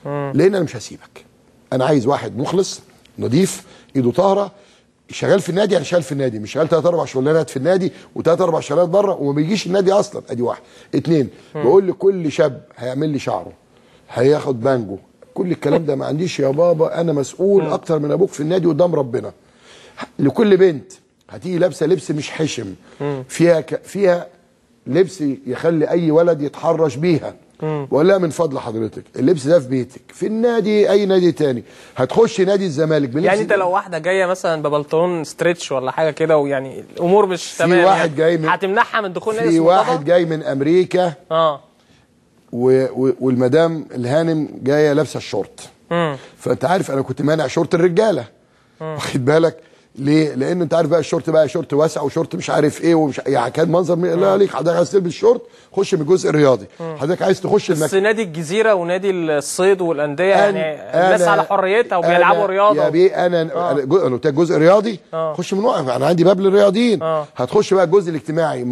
لان انا مش هسيبك. انا عايز واحد مخلص نظيف، ايده طاهرة، شغال في النادي، يعني شغال في النادي، مش شغال 3 4 شغلانات في النادي و3 4 شغلانات بره وما بيجيش النادي اصلا. ادي واحد. 2، بقول لكل شاب هيعمل لي شعره، هياخد بانجو، كل الكلام ده ما عنديش يا بابا، انا مسؤول اكتر من ابوك في النادي قدام ربنا. لكل بنت هتيجي لابسه لبس مش حشم، فيها لبس يخلي اي ولد يتحرش بيها، بقول لها من فضل حضرتك اللبس ده في بيتك، في النادي اي نادي تاني هتخش نادي الزمالك بلبس. يعني انت لو واحدة جاية مثلا ببلطون stretch ولا حاجة كده ويعني الامور مش تمام، في واحد جاي من هتمنعها من دخول نادي؟ في واحد جاي من امريكا والمدام الهانم جاية لابسه الشورت. فانت عارف انا كنت مانع شورت الرجالة، واخد بالك ليه؟ لان انت عارف بقى الشورت بقى شورت واسع وشورت مش عارف ايه ومش يعني كان منظر لا عليك. حضرتك عايز تلبس شورت خش من الجزء الرياضي، حضرتك عايز تخش بس نادي الجزيرة ونادي الصيد والاندية يعني الناس على حريتها وبيلعبوا رياضة. يا بيه انا قلت لك جزء رياضي خش من وقف، انا عندي باب للرياضيين. هتخش بقى الجزء الاجتماعي.